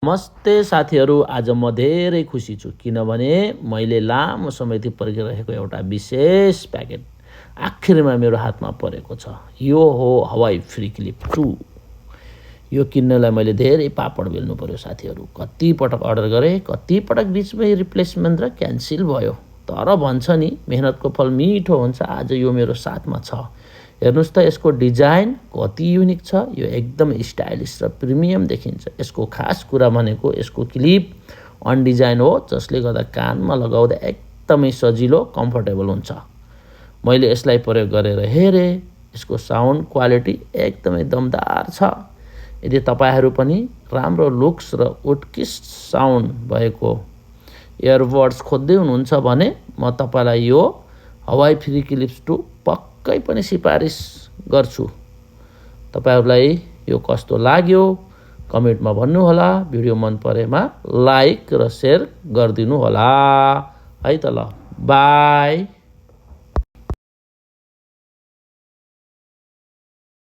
नमस्ते साथीहरू, आज म धेरै खुसी छु किनभने मैले लामो समयदेखि पर्खिरहेको एउटा विशेष प्याकेट आखिरमा मेरो हातमा परेको छ। यो हो हवाई फ्री क्लिप 2। यो किन्नलाई मैले धेरै पापड बेल्नु पर्यो साथीहरू। कति पटक अर्डर गरेँ, कति पटक बिचमै रिप्लेसमेन्ट र क्यान्सिल भयो। तर भन्छ नि, मेहनतको फल मिठो हुन्छ। आज यो मेरो साथमा छ। हेर्नुस् त, यसको डिजाइन कति युनिक छ। यो एकदम स्टाइलिस र प्रिमियम देखिन्छ। यसको खास कुरा भनेको यसको क्लिप अन डिजाइन हो, जसले गर्दा कानमा लगाउँदा एकदमै सजिलो, कम्फर्टेबल हुन्छ। मैले यसलाई प्रयोग गरेर हेरेँ, यसको साउन्ड क्वालिटी एकदमै दमदार छ। यदि तपाईहरू पनि राम्रो लुक्स र उत्कृष्ट साउन्ड भएको इयरबड्स खोज्दै हुनुहुन्छ भने म तपाईँलाई यो हवाई फ्री क्लिप्स 2 पक्कै पनि सिफारिस गर्छु। तपाईहरूलाई यो कस्तो लाग्यो कमेन्टमा भन्नुहोला। भिडियो मन परेमा लाइक र सेयर गरिदिनु होला। है त ल, बाई।